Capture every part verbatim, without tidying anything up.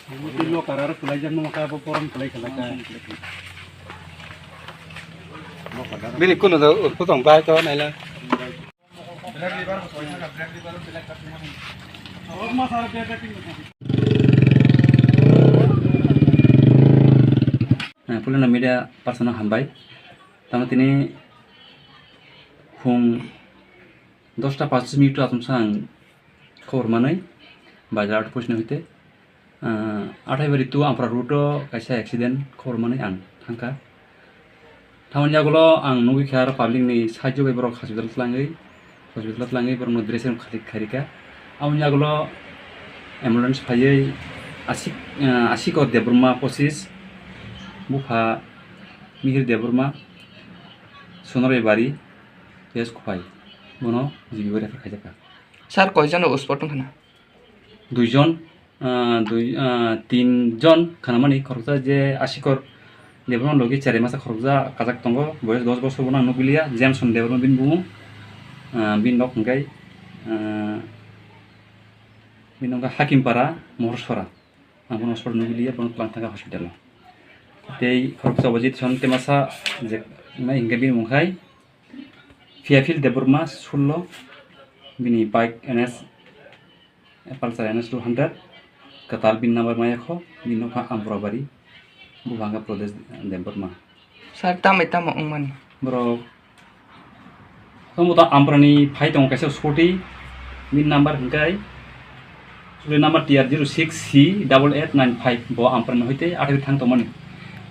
Buti lo karar kwlai jak nung kha, bo porom kwlai kwlai kha. Bini kuno do urpho tong bai to naila. Eh, Pulino media person no hambai. Tamo tini khung dosta pachish minute o achomsa ang khobor manwi bazar out post ni hoite, ah, Athaibari to Ampra route o kaisa accident khobor manwi ang thangkha. Thamoni yagulo ang nugwi kha aro public ni sahajyo bai borok hospital tlangwi, hospital tlangwi borokno dressing khari-, kharika. Aboni yagulo ambulance phaiwi Asik, ah, Asikor Debbarma pochis, bupha Mihir Debbarma, Sonorai Bari, Yes Khwai, bono G B o refer khaijakha. Sir, koijon rok spot wngkha na? Duijon, ah, dui, ah, tinjon khanamani khoroksa je Asikor Debbarma logi cherai masa khoroksa kajak tongo, boyes dos bosor bono ang nukliya, Jameson Debbarma bini bumung, ah, bini nok hwnkhe, ah, bini nok hwnkhe Hakimpara, Mohorsora. Ang bono hospital nugwi liya, bono twlang thangkha hospital o. Tei khoroksa bo Jitson Temasa je nai hwnkhe bini mung khai Phiaphil Debbarma sullo, bini bike N S, Pulsar N S two hundred, kwtal bini number maya kho, bini nokha Amprabari, bupha hwnkha Pradesh Debbarma. Sir, tamai tamo wngmani? Borok Tamo ta Amprani phai tongo kaisa scooty, bini number hwnkhe scooty number T R zero six C double eight nine five, bo Amprani hoite Athaibari thang tongmani.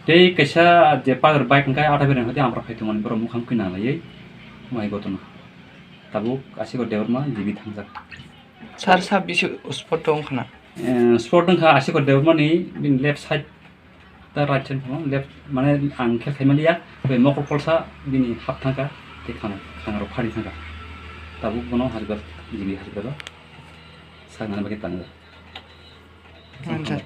Tei kaisa je Pulsar bike hwnkhe Athaibari hoite Ampra phai tongmani, borok mukhang kwi nanglaiwi mai gotona. Tabuk Asikor Debbarma G B thangjak. Sir, sa bisi spot o wngkha na? Eh, spot wngkha Asikor Debbarmani bini left side ta right side phano left, mane ang khe khaimaliya, bai mokol kolsa bini hap thangkha, tei khang, khang rok phari thangkha. Tabuk bono hospital, G B hospital o saknani bagwi tango. Manjak.